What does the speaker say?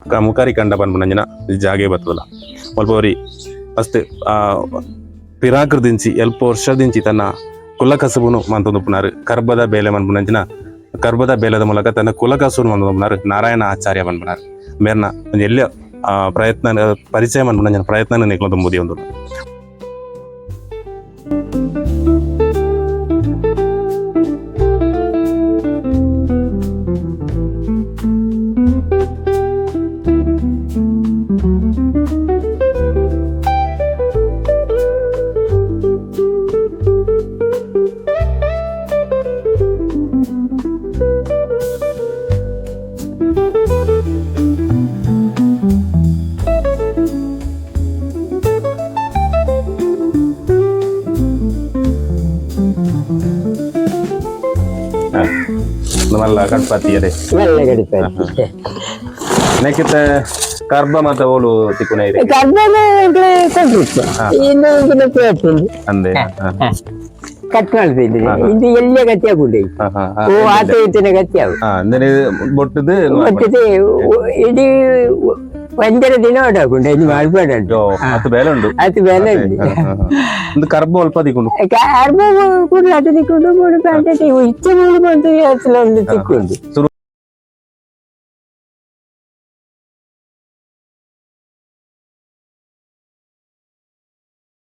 ಮುಕಾರಿ ಕಂಡ ಪನ್ಪುನಂಚಿನ ಜಾಗೆ ಬರ್ತದಲ್ಲ. ಒಲ್ಪ ಒರಿ ಫಸ್ಟ್ ಪಿರಾಕೃದಿಂಚಿ ಎಲ್ಪ ವರ್ಷದಿಂಚಿ ತನ್ನ ಕುಲ ಕಸುಬುನು ಮಂತೊಂದುಪ್ಪುನಾರ್. ಕರ್ಬದ ಬೇಲೆ ಮನ್ಪುನಂಚಿನ, ಕರ್ಬದ ಬೇಲೆದ ಮೂಲಕ ತನ್ನ ಕುಲ ಕಸುಬುನು ಮಂತೊಂದುಪ್ಪುನಾರ್ ನಾರಾಯಣ ಆಚಾರ್ಯ ಪನ್ಪುನಾರ್. ಮೇರ್ನ ಒಂಜಿ ಎಲ್ಯ ಪ್ರಯತ್ನ, ಪರಿಚಯ ಮನ್ಪುನಂಚಿನ ಪ್ರಯತ್ನ ನಿಕ್ಲ ದುಂಬುದಿ ಒಂದು. ಮಲ್ಲ ಕಟ್ಪತ್ತಿ ಅದೇ. ಮಲ್ಲ ಕಡಿಪತ್ತಿ. ನೆಕ್ಕಿತ್ತ ಕರ್ಬ ಮಾತ ಓಲು ತಿಕ್ಕುನ ಇರೆ? ಕರ್ಬನ ಕೊಟ್ಟಿತ್ತು ಇನ್ನು ಇಂಚಿನ ಪೇಪುಂಡು. ಅಂದೆ. ಕಟ್ ಮಾಡ್ತಿದ್ದೆ. ಇದು ಎಲ್ಲೇ ಗತಿ ಆಗುಂಡು. ಓ ಆತ ಇತ್ತಿನ ಗತಿ ಅವು. ಅಂದರೆ ಬೊಟ್ಟದು. ಮತ್ತೆ ಇಡೀ ಒಂದರ ದಿನ ಉಂಟು, ಇದು ಮಾಡ್ಬೇಡ. ಅದು ಬೇಲೆ ಉಂಡು. ಅದು ಬೇಲೆ ಉಂಟು. ಒಂದು ಕರ್ಬ ಅಲ್ಪ ತಿಕ್ಕೊಂಡು. ಕರ್ಬ ಕೂಡಲಾಟ ತಿಕ್ಕೊಂಡು, ಮೂಡು ಪ್ಯಾಂಟ್ ಇಚ್ಚೆ ಮೂಡು ಬಂತು ಒಂದು ತಿಕ್ಕೊಂಡು. ಸುರು.